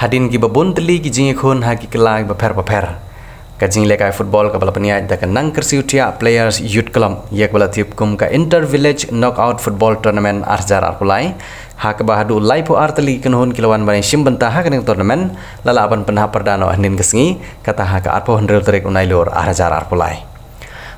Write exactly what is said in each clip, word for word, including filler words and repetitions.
Hadien kiba bun tylli ki jingïakhun ha ki kylla kiba pher bapher, ka jingïalehkai football kaba la pynïaid da ka Nangkyrsiew Thiah Players Youth Club, ïa kaba la tip kum ka Inter Village Knockout Football Tournament ar hajar arphew lai, ha kaba haduh laiphew ar tylli ki kynhun ki la wan ban ïashim bynta ha kane ka tournament, la lah ban pynhap pyrda noh hynnin ka sngi, kata ha ka arphew hynriew tarik u Nailur ar hajar arphew lai.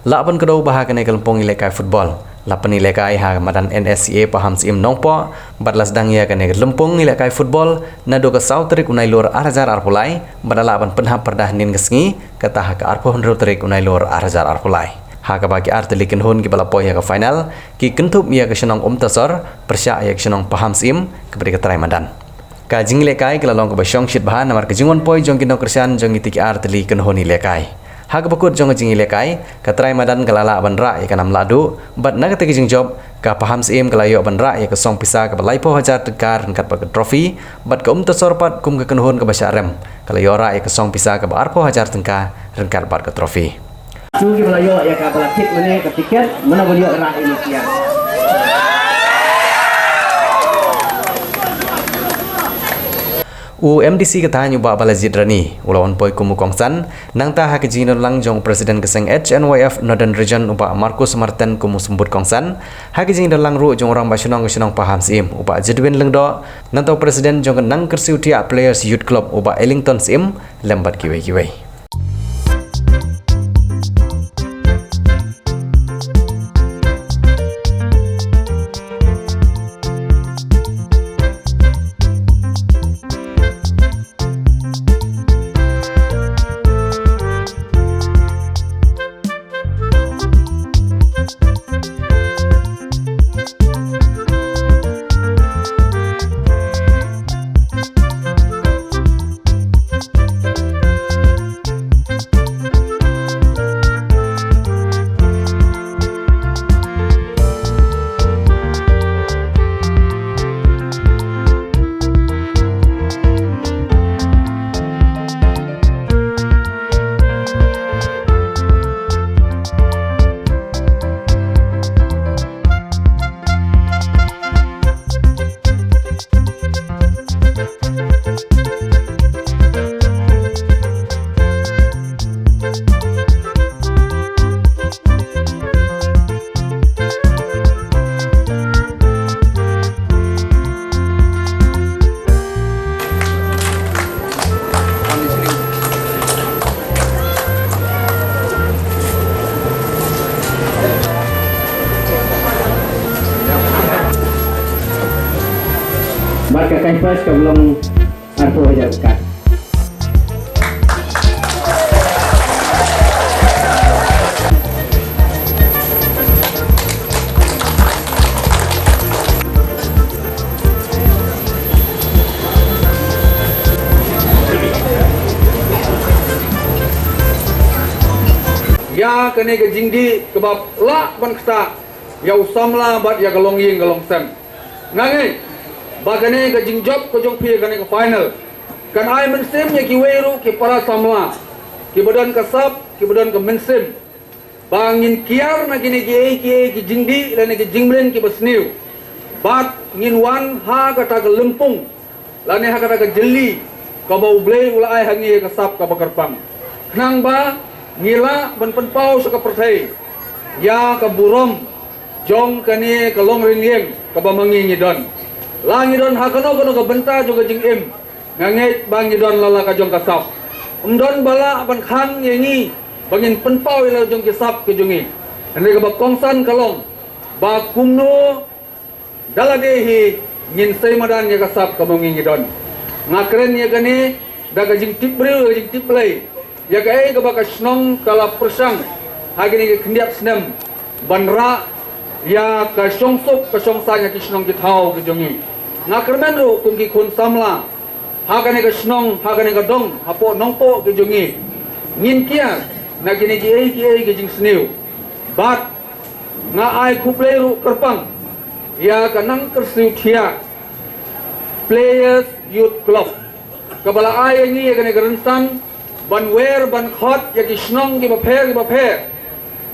Lah ban kdew ba ha kane ka lympung ïalehkai football la pynïalehkai ha madan N S C A Pahamsyiem Nongpoh, bad la sdang ïa kane ka lympung ïalehkai football naduh ka saw tarik u Nailur ar hajar arphew lai, bad la lah ban pynhap pyrda hynnin ka sngi, kata ha ka arphew hynriew tarik u Nailur ar hajar arphew lai. Ha kaba ki ar tylli ki kynhun kiba la poi ïa ka final ki kynthup ïa ka shnong Umtasor pyrshah ïa ka shnong Pahamsyiem, kaba dei ka trai madan. Ka jingïalehkai ka la long kaba shongshit bha namar ka jingwan poi jong ki nongkyrshan jong kita ki ar tylli ki kynhun ïalehkai. Ha kaba kut jong ka jingïalehkai, ka trai madan ka la lah ban rah ïa ka nam lahduh, bad na kata ka jingjop, ka Pahamsyiem ka la ïoh ban rah ïa ka song pisa kaba laiphew hajar tyngka ryngkat bad ka trophy, bad ka Umtasor pat kum ka kynhun kaba shah rem, ka la ïoh rah ïa ka song pisa kaba arphew hajar tyngka ryngkat bad ka trophy. Shu kiba la ïoh ïa kaba la tip mynne ka tiket, mano ba ïoh rah ïa ïa. U M D C ka thaiñ u Bah Balajied Rani u la wan poi kum u kongsan, nangta ha ka jingdon lang jong u President ka seng H N Y F Northern Region u Bah Marcus Marten kum u symbud kongsan, ha ka jingdon lang ruh jong u Rangbah Shnong ka shnong Pahamsyiem u Bah Jedwin Lyngdoh, nangta u President jong ka Nangkyrsiew Thiah Players Youth Club u Bah Ellington Syiem, lem bad kiwei kiwei. Bad ka cash prize ka long arphew hajar kat. Ïa kane ka jingdih kaba lah ban ktah ïa u samla bad ïa ka longïing ka longsem. Nga ngeit ba kane ka jingjop ka jong phi kane ka final kan ai mynsiem ïa kiwei ruh ki para samla kiba don ka sap, kiba don ka mynsiem, ba ngin kiar na kine kiei kiei ki jingdih lane ki jingmlien kiba sniew. Bad ngin wan ha kata ka lympung lane ha kata ka jylli kaba U Blei u la ai ha ngi ïa ka sap kaba kyrpang, khnang ba ngi lah ban pynpaw sha ka pyrthei ïa ka burom jong kane ka longrynïeng kaba ma ngi ngi don. La ngi don ha kano kano ka bynta jong ka jingim, nga ngeit ba ngi don la la ka jong ka sap. Ym don ba lah ban khang ïa ngi ba ngin pynpaw ïa la jong ki sap ki jong ngi. Hynrei kaba kongsan ka long ba kumno da lade hi ngin sei madan ïa ka sap kaba ma ngi ngi don. Nga kren ïa kane da ka jingtip briew, da ka jingtip Blei, ïa kaei kaba ka shnong ka la pyrshang ha kine ki khyndiat snem ban rah ïa ka shongsuk ka shongsaiñ ha ki shnong ki thaw ki jong ngi. Nga kyrmen ruh kum ki khun samla ha kane ka shnong, ha kane ka dong, hapoh Nongpoh ki jong ngi, ngin kiar na kine kiei kiei ki jingsniew. Bad nga ai khublei ruh kyrpang ïa ka Nangkyrsiew Thiah Players Youth Club kaba la ai ïa ngi ïa kane ka rynsan ban wer ban khot ïa ki shnong kiba pher kiba pher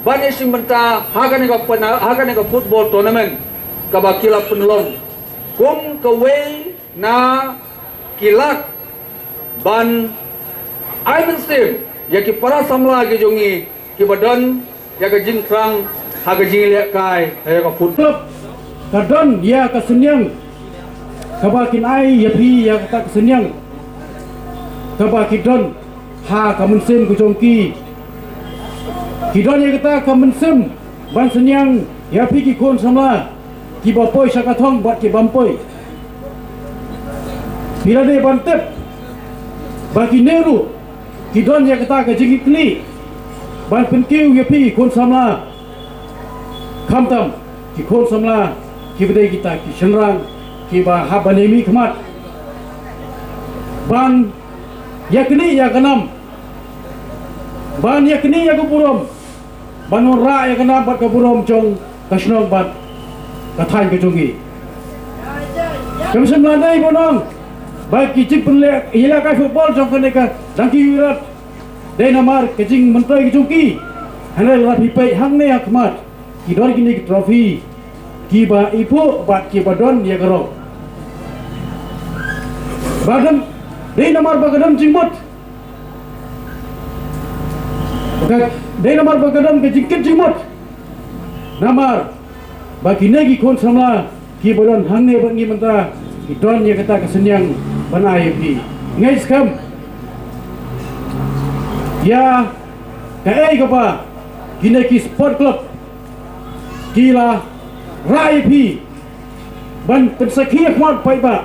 ban ïashim bynta ha kane ka pyn-, ha kane ka football tournament kaba ki la pynlong kum kawei na ki lak Ban ai mynsiem ïa ki para samla ki jong ngi kiba don ïa ka jingthrang ha ka jingïalehkai ha ïa ka football. Ka don ïa ka synñiang kaba kin ai ïa phi ïa kata ka synñiang kaba ki don ha ka mynsiem ka jong ki. Ki don ïa kata ka mynsiem ban synñiang ïa phi ki khun samla kiba poi sha ka thong bad ki bym poi. Phi la dei ban tip ba kine ruh ki don ïa kata ka jingkitkhlieh ban pynkiew ïa phi ki khun samla. Khamtam ki khun samla kiba dei kita ki shynrang kiba hap ban ïa mihkhmat ban ïa knieh ïa ka nam, ban ïa knieh ïa ka burom, ban wanrah ïa ka nam bad ka burom jong ka shnong bad ka thaiñ ka jong ngi. Kam shym la dei ban ong ba ki jingpynleh ïalehkai football jong kane ka Dangki Rat dei namar ka jingmyntoi ka jong ki. Hynrei lada phi peit hangne ha khmat ki don kine ki trophy kiba ipoh bad kiba don ïa ka rong. Ba don, dei namar ba ka don jingmut. Ba ka, dei namar ba ka don ka jingkit jingmut. Namar ba kine ki khun samla kiba don hangne bad ngi mynta ki don ïa kata ka synñiang ban ai ïa phi. Ngi skhem ïa kaei kaba kine ki sport club ki la rah ïa phi ban pynsakhi ïa khmat paidbah,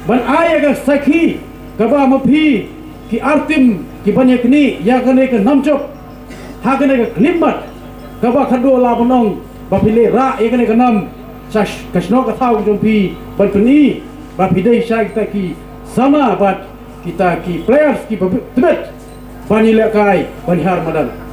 ban ai ïa ka sakhi kaba ma phi ki artim ki ban ïa knieh ïa kane ka nam jop ha kane ka khyllipmat kaba khadduh la ban ong ba phi leh rah ïa kane ka nam sha sh-, ka shnong ka thaw ka jong phi ban pyni ba phi dei sha kita ki samla bad kita ki players kiba tbit ban ïalehkai ban ïahar madan.